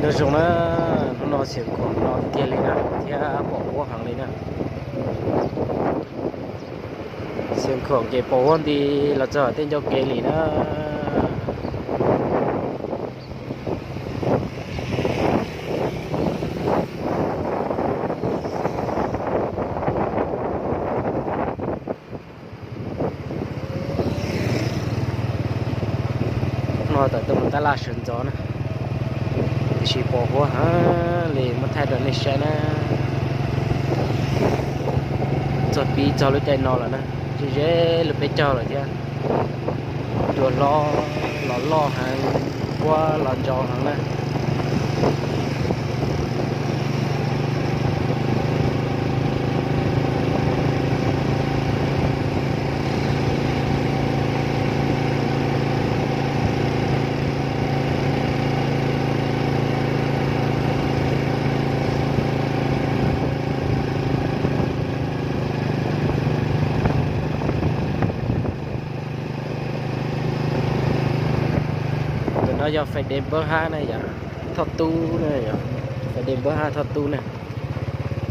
Nyob zoo na, hnub no Xeev Khuam no tiag li na, thiab pom huab heev li na. Xeev Khuam ces pom huab nti los txog tej ncauj kev li na. No tawm tuaj mus tab laj sawv ntxov na, tiam sis pos huab heev li, muab thaij rau nej saib na. Txog pib txog lub caij no lawm na, ze ze lub peb caug lawm thiab. Cua hlob los loj heev, huab los ntsaus heev na. Ntawm no yog Fais Des Npawj Hab na yom, Thoj Tub na yom, Fais Des Npawj Hab Thoj Tub na.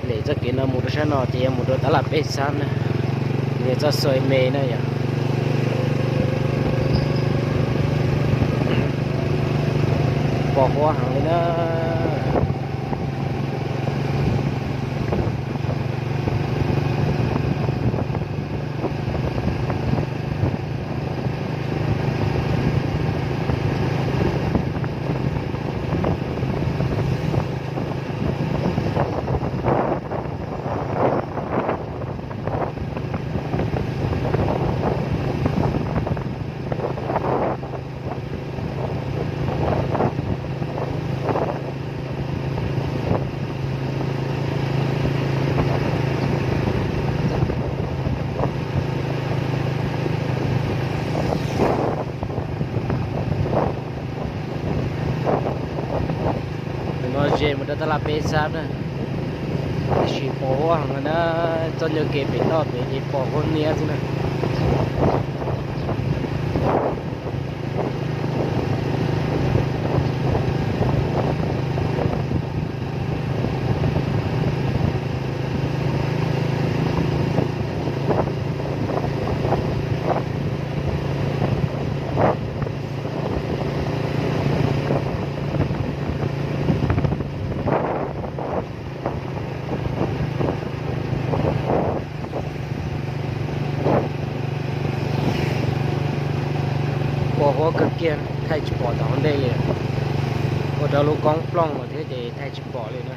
Lem txoj kev no mus rau sab no ces yog mus rau tab laj peb xab na, yog txoj Xuaim Me na yom. Pos huab heev li na. Tus no ze mus rau tab laj peb xab na, tiam sis pos huab heev na, txoj ncauj kev pem toj pem ces pos huab niab xwb na. Pos huab kawg kiag, thaij tsis pom tom hauv ntej li, ua rau lub koob plooj lawm thiab ces thaij tsis pom li na.